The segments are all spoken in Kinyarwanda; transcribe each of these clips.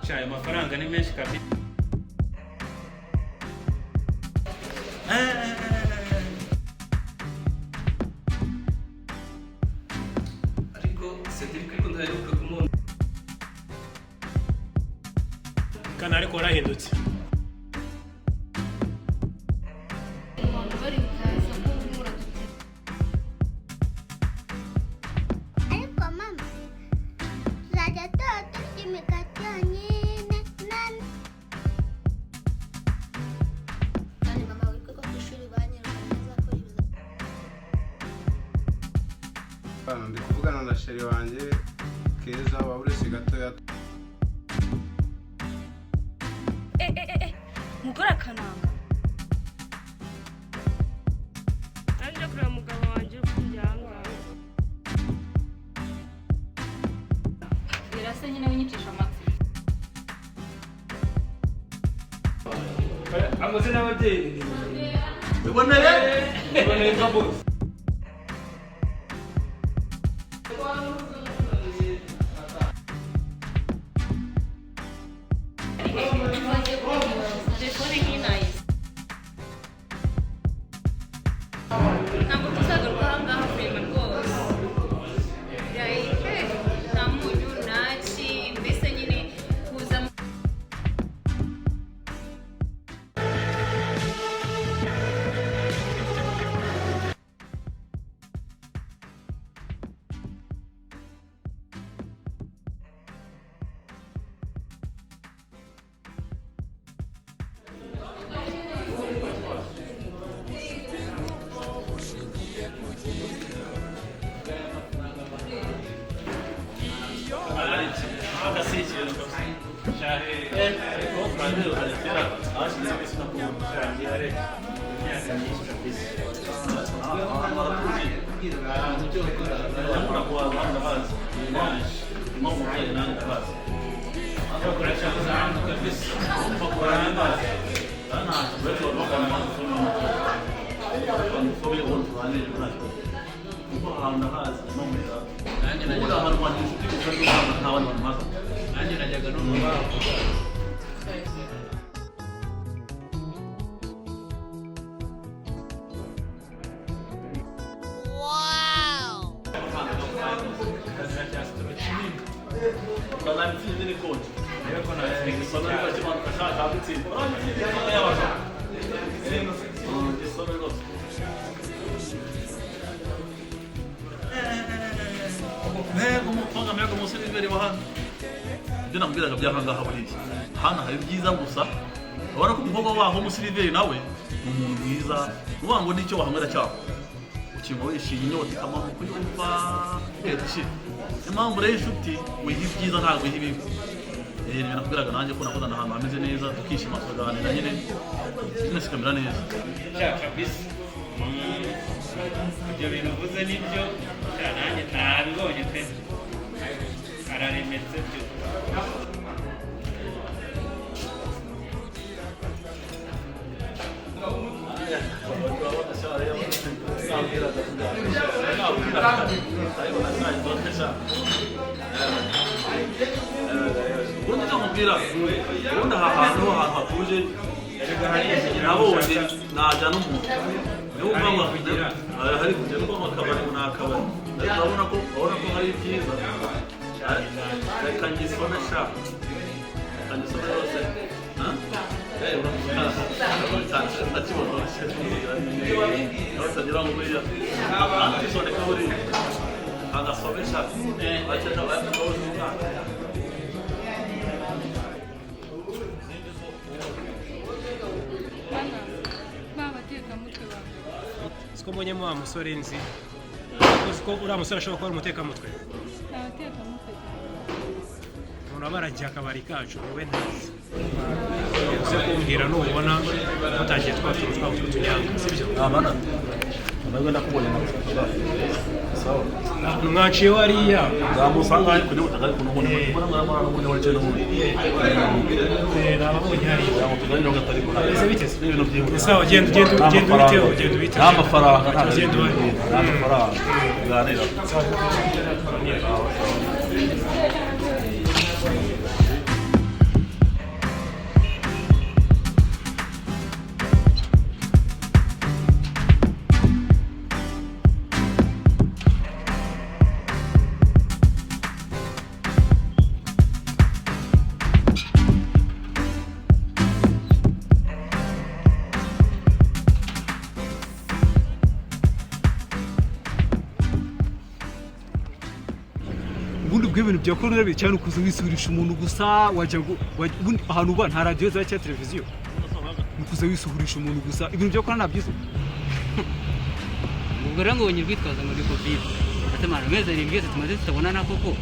Sha, ayo mafaranga ni menshi kabisa. Ariko Cedric, ariko ntaheruka kumubona. Kana ariko warahindutse. Umuntu bari kuza kumura. Ariko mama, tuzajya tuba turya imikati yonyine na Kandi mama, wibuke ko ku ishuri banyirukanye ntazakora ibizamini. Hano ndi kuvugana na chéri wanjye Keza, waba uretse gatoya. Eh eh eh, mugore akananga. Naje kureba umugabo wanjye ufungiye aha ngaha. Birasa nyine, winyicisha amatwi. Amazina y'ababyeyi biboneye, biboneye nka bose. Telefone nk'inayizi, ntabwo tuzagaruka aha ngaha kureba rwose. Like, nta munyu ntaki, mbese nyine kuza. Sha, ariko turaherukanye kera, hashize iminsi nakubona. Imyaka myinshi kabisa. Ahantu haratuje, ndakunda kuhaza, ndahazi nko mu mubyeyi, nanjye ndahazi. Uracaza ahantu kabisa. Ndahazi uretse abantu ubundi tuganire nta kibazo, kuko ahantu ndahazi no mera. Nanjye ubundi najyaga ahantu wanjye inshuti gusa n'umwana, nta bandi bantu mpaza. Nanjye najyaga numva bavuga. Kazi cya sitoro kinini. Ukazana intsinzi n'ikonje. Rero ko nta Igisoro ariko kimanuka shaka gutsinda, urabona intsinzi y'abagabo, igisoro rwose. Mbega umukobwa, mbega umusore imbere wa hano! Ibyo namubwiraga by'aha ngaha, buriya hano hari ibyiza gusa. Urabona ko umukobwa waho w'umusiliveri nawe ni umuntu mwiza, ni ukuvuga ngo n'icyo wahanywera cyaho ukinywa wishimye, inyota ikamanuka uyumva ugahita ushira. Niyo mpamvu rero inshuti wiha ibyiza, ntabwo wiha ibibi. Ibyo nakubwiraga nanjye ko nakundana ahantu hameze neza, tukishima, tukaganira nyine, business ikamera neza. Sha, kabisa. Ibyo bintu uvuze nibyo. Sha, nanjye ntabibonye pe, araremetse byo. Ubundi icyo nkubwira, ubundi aha hantu ho ahantu hatuje nabonye najyana umuntu, niyo mpamvu hari kujya no mu akabari, ngo ni akabari, ariko urabona ko hari ibyiza. Reka ngisome sha, reka ngisome rwose. Ndakibona batagira ngo buriya antisoneka, buriya agasome sha, bakeka umwana. Bana babatekamutwe bawe. Siko mbonyemo wa musore nzi, uzi ko uriya musore ashobora kuba ari umutekamutwe? Ni abatekamutwe cyane. Umuntu aba aragiye akabari kacu wowe ntazi, uze kumbwira nubona mutangiye twa tuntu twabo tw'utunyanga, sibyo? Amana, amahirwe ndakubonye, nagushaka, sawa? Mwaciye hariya. Nzamusanga ariko niba utagari ku n'ubundi mbona mwaramara n'ubundi wari n'ubundi. Nababonye hariya. Ntabwo tuganira ngo atari kuhari. Bimeze bite se? Ni ibintu byihuta. Sawa, genda, genda, genda ubiteho, genda ubiteho. Nta mafaranga, nta Genda nta mafaranga tuganira. Sawa. Ibintu bya korona cyane ukuza wisurisha umuntu gusa, wajya ubundi ahantu uba nta radiyo za cyangwa televiziyo, ni ukuza wisuhurisha umuntu gusa. Ibintu bya korona ntabyiza. Ubwo rero ngo ubonye urwitwazo ngo ni COVID. Ati mara amezi 7 yose tumaze tutabonana koko,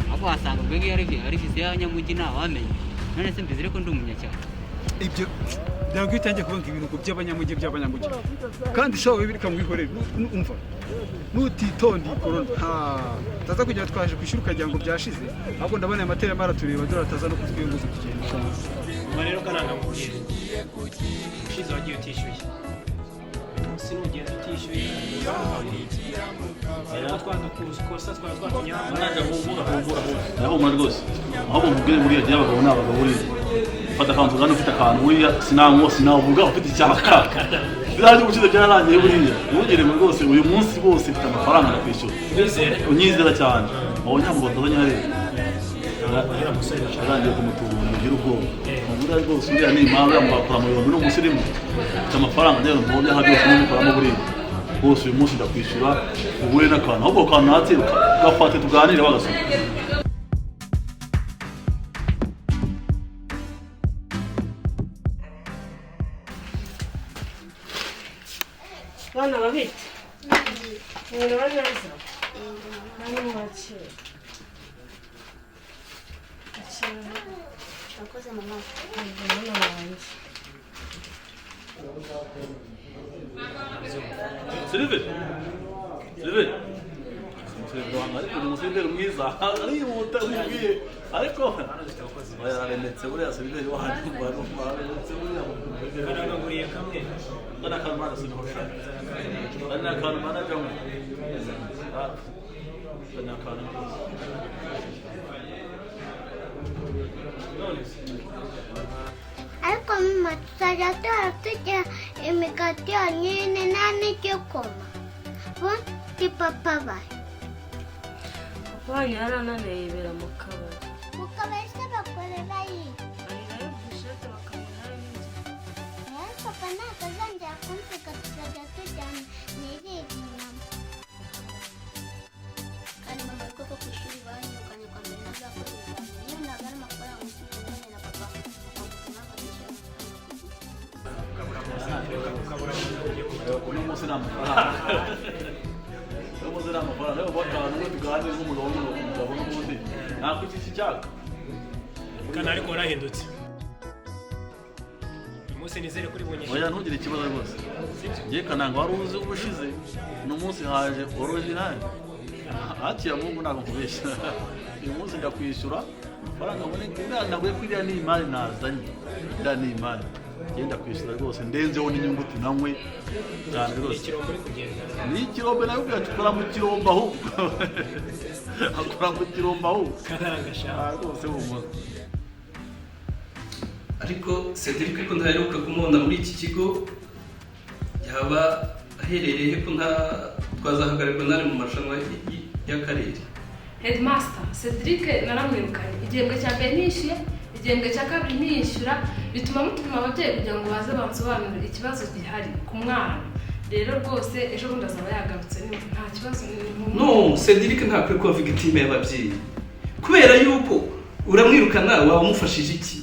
ahubwo wasanga ubwo ngiyo ari viziyo y'abanyamujyi, ntawamenya. None se mbizi ko ndi umunyacyaro? Ibyo ntabwo iyo utangiye kuvuga ibintu ngo by'abanyamujyi, kandi shawe reka mwihorere. Umva, nutitonda iyi korona utaza kugera twaje kwishyura ukagira ngo byashize. Ahubwo ndabona aya matera arimo aratureba, dore ataza no kutwiyunguza tugenda. Uba rero kananga mubwire, ushize wagiye utishyuye, uyu munsi nugenda utishyuye rero twadukosa twaba twatunyamba. Humura, humura, humura rwose. Ahubwo mubwire, buriya gihe abagabo ni abagabo. Buriya ufata akantu kandi ufite akantu, buriya sinanywa sinavuga ufite icyaka. Biriya by'ubushize byararangiye. Buriya ntugire ngo rwose uyu munsi bose mfite amafaranga, ndakwishyura. Wizere? Unyizera cyane. Aho ntabwo batazanye hariya, arangiye kumutubura, mugire ubwoba. Buriya rwose uriya ni impamvu yamubakora mu bihumbi, ni umusirimu, mfite amafaranga rero mbonye aha byose n'umukoramo. Buriya rwose uyu munsi ndakwishyura uhure n'akantu, ahubwo akantu natse gafate tuganire bagasoma. Bana babite mwiriwe neza, hano mwakira akira. Urakoze mama. Mwana wanjye. Sylvie, Sylvie, umusiriveri wanjye, ariko ni umusiriveri mwiza, arihuta umubwiye, ariko oya, araremetse buriya Sylvie wanjye, araremetse buriya. Kanangaguriye kamwe. Kana akantu mana sinihosha, kana akantu mana kamwe, kana akantu rwose. Ariko mama, tuzajya duhora turya imigati yonyine nta n'igikoma? Ubundi papa bahe? Papa wanyu yarananiye, yibera mu kabari. Mu kabari se bakorera yi? Barirayo burushete, bakamarayo n'inzoga. Rero papa ntabwo azongera kumvuga, tuzajya tujyana nirire inyama. Kandi mama, ariko ko ku ishuri banyirukanye kwa mbere ntazakora ibizamini, niyo ntabwo ari amafaranga ufite na papa akagutuma akishyura amafaranga ku gihe. Uno munsi ni amafaranga, uno munsi ni amafaranga yo akantu ngo tuganire nk'umugabo n'umugabo n'ubundi ntabwo iki cyaka. Kana ariko warahindutse uyu munsi, nizere kuri bunyishyure. Oya, ntugire ikibazo rwose. Ngiye kananga wari uzi ubushize, uno munsi haje original hakiya. Mungu, ntabwo nkubeshya, uyu munsi ndakwishyura amafaranga aboneka. Uriya naguye ko iriya ni imari nazanye, iriya ni imari. Ngenda kwishyura rwose, ndenzeho n'inyungu, tunanywe cyane rwose. Ikirombo uri kugenda. Ni ikirombe nawe ubwacu, akora mu kirombe, ahubwo akora mu kirombe ahubwo. Kananga sha. Ah, rwose humura. Ariko Cedric ko ntaheruka kumubona muri iki kigo, yaba aherereye he, ko nta twazahagararirwa nari mu marushanwa y'akarere? Headmaster, Cedric naramwirukanye. Igihembwe cya mbere ntiyishyuye, igihembwe cya kabiri ntiyishyura, bituma mutuma ababyeyi kugira ngo baze bansobanurire ikibazo gihari ku mwana. Rero rwose ejo bundi azaba yagarutse, nta kibazo No, Cedric ntakwiye kuba victime y'ababyeyi, kubera yuko uramwirukana waba umufashije iki?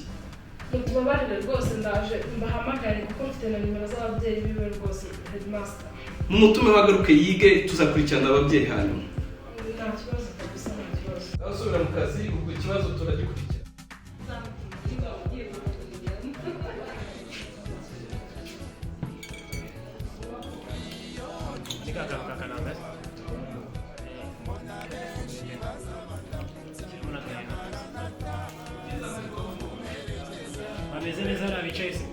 Mutubabarire rwose, ndaje mbahamagare kuko mfite na nimero z'ababyeyi biwe rwose, headmaster. Mumutume wagaruke yige, tuzakurikirana ababyeyi hanyuma. Nta kibazo kabisa, nta kibazo. Nawe usubira mu kazi, ubwo ikibazo turagikurikira. Ni ka kantu ka kananga. Shyiramo n'agaheha. Bameze neza hariya bicaye se?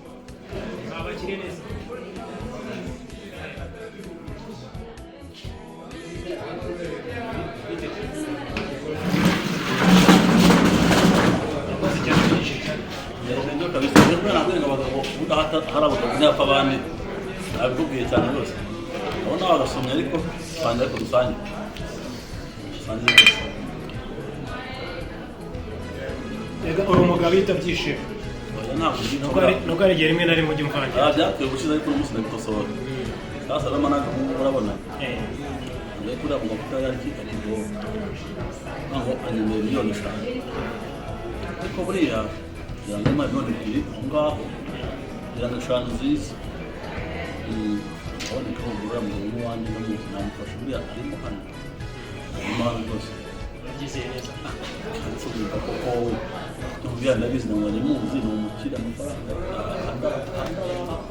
Babakiriye neza? Urakoze cyane kunyishyura. Nibyo kabisa, rero nakubwiye ngo abagabo ubundi aho hari abagabo ntihapfa abandi, nabikubwiye cyane rwose. Ndabona wagasomye, ariko sangira, ariko dusangire, dusangire rwose. Ega uri umugabo iyo utabyishima. Oya, ntabwo ndi. Nubwo hari igihe rimwe na rimwe ujya umvangira. Ah, byapfuye ubushize, ariko uno munsi ndabikosora. Sasa rero ntabwo urabona. Ngo kuriya mugabo utari ari ibyo ntabwo anyemeye 5 miliyoni, ariko buriya kugira ngo 2 miliyoni aho ngaho, kugira ngo 5 zize aboneka, uriya mugabo w'iwanjye ndamuzi, namufasha. Buriya arimo hano, arimo hano rwose. Urabyizeye neza? Ndetse wumva koko buriya ndabizi, ntabwo muzi, ni umukire, amafaranga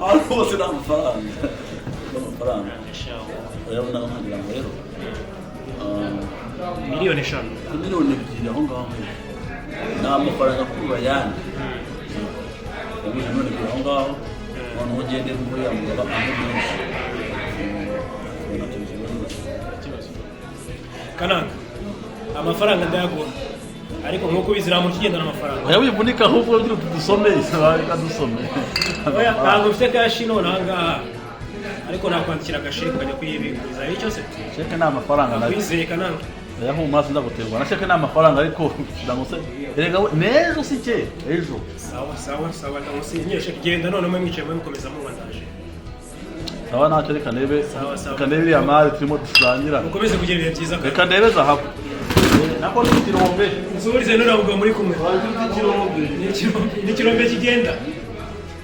ahantu hose ni amafaranga, ni amafaranga. Urabona nkagira ngo rero 5 miliyoni? 2 miliyoni aho ngaho ni amafaranga akurura ayandi. 2 miliyoni aho ngaho, noneho ugende muri ya mugabo amwe menshi. Kananga, amafaranga ndayaguha, ariko nk'uko ubizi nta muntu ugendana amafaranga. Oya, wivunika, ahubwo ugira uti dusome, reka dusome. Oya, ntabwo mfite cash none aha ngaha, ariko nakwandikira agasheke ukajya kuyibikuza icyo se. Sheke ni amafaranga nayo. Nakwizeye, Kananga. Oya, humura, sindaguterwa na sheke, ni amafaranga, ariko ndamutse erega we n'ejo si kera ejo. Sawa sawa sawa, ndamusinyeshe sheke. Genda none mwe mwicaye, mwe mukomeza munywa, ndaje. Sawa, ntacyo, reka ndebe. Sawa, sawa. Reka ndebe iriya mari turimo dusangira. Mukomeze kugira ibihe byiza. Reka ndebe zahabu nako ni ikirombe. Musuhurize nuriya mugabo muri kumwe. Ikirombe. Ni ikirombe kigenda,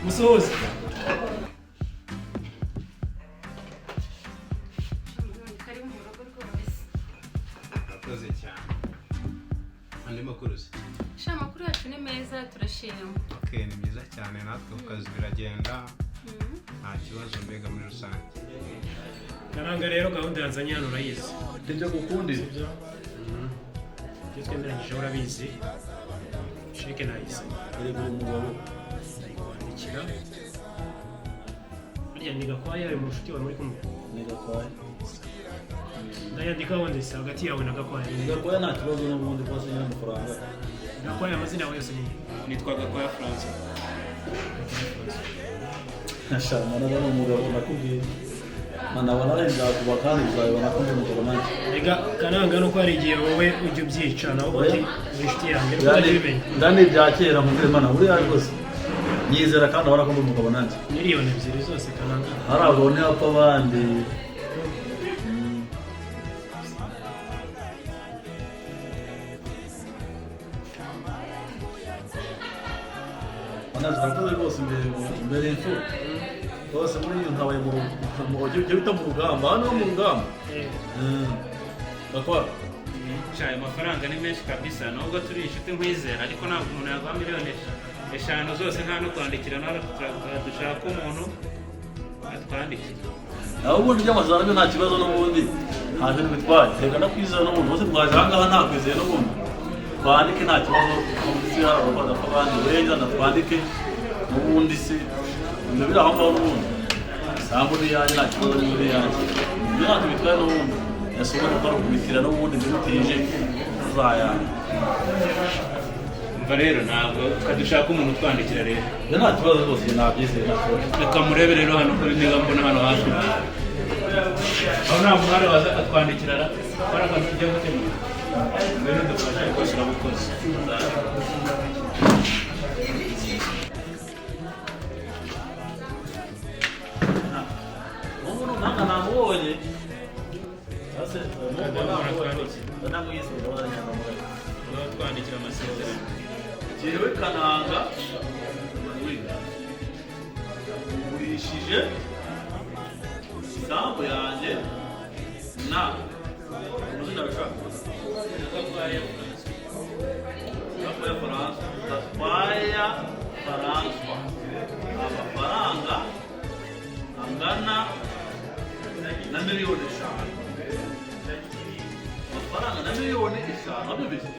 musuhuze. Kari mu rugo rwose. Urakoze cyane. Andi makuru se? Sha, amakuru yacu ni meza, turashima. Okay, ni byiza cyane. Natwe ku kazi biragenda, nta kibazo mbega muri rusange. Kananga, rero gahunda yanzanye hano urayizi. Ibyo gukundira. Sibyo? Ibyo twemeranyije urabizi. Sheke nayise. Erega uri umugabo. Ndayikwandikira. Harya ni Gakwaya ari mu nshuti wawe muri kumwe? Ni Gakwaya. Ndayandikaho ndetse hagati yawe na Gakwaya. Ni Gakwaya, nta kibazo n'ubundi kuba sinyira amafaranga. Gakwaya, amazina yawe yose ni? Nitwa Gakwaya Francois. Shama, nawe ni umugabo, nakubwiye. Manabona ari nzakuba kandi uzabibona ko ndi umugabo nanjye. Rega Kananga, nuko hari igihe wowe ujya ubyica, nawe uti uri inshuti yanjye, nuko utajya ubimenya. Ndani bya kera nkubwire mana, buriya rwose nyizera kandi urabona ko ndi umugabo nanjye. 2 miliyoni zose, Kananga. Hari abagabo ntibapfa abandi. Mana, turakoze rwose, imbere imbere imfura rwose muri iyo ntabaye mu icyo bita mu rugamba, hano mu rugamba. Gakora. Sha, ayo mafaranga ni menshi kabisa. Nubwo turi inshuti nkwizera, ariko ntabwo umuntu yaguha 5 miliyoni zose nta no kwandikira. Nawe dushaka umuntu atwandikira. Naho ubundi by'amasezerano byo nta kibazo n'ubundi, nta kintu bitwaye. Reka ndakwizera n'ubundi, bose twaje aha ngaha ntakwizeye n'ubundi. Twandike, nta kibazo. Munsi hari abakora abandi wenda twandike n'ubundi se ibyo biri aho ngaho n'ubundi. Isambu ni iyanjye, nta kibazo, ni muri iyanjye. Ibyo ntacyo bitwaye n'ubundi. Ese ubundi ko ari ukubitira n'ubundi ntibutije tuzayana. Umva rero, ntabwo dushaka umuntu utwandikira rero. Ibyo nta kibazo rwose, nabyizeye, nta kibazo. Reka murebe rero hano kuri niba mbona hano hafi aho nta muntu waza akatwandikira ra kora akantu tujya gukemura. Ngwino dufashe rwose, urabukoze. Ubu ntabwo namubonye. Ese ndamwizeye, ndabona inyangamugayo. Twandikira amasezerano. Jyewe Kananga Emmanuel ngurishije isambu yanjye na amazina bashaka Gakwaya. Gakwaya Francois, Gakwaya Francois, amafaranga angana na 5 miliyoni, amafaranga na 5 miliyoni wabyumvise?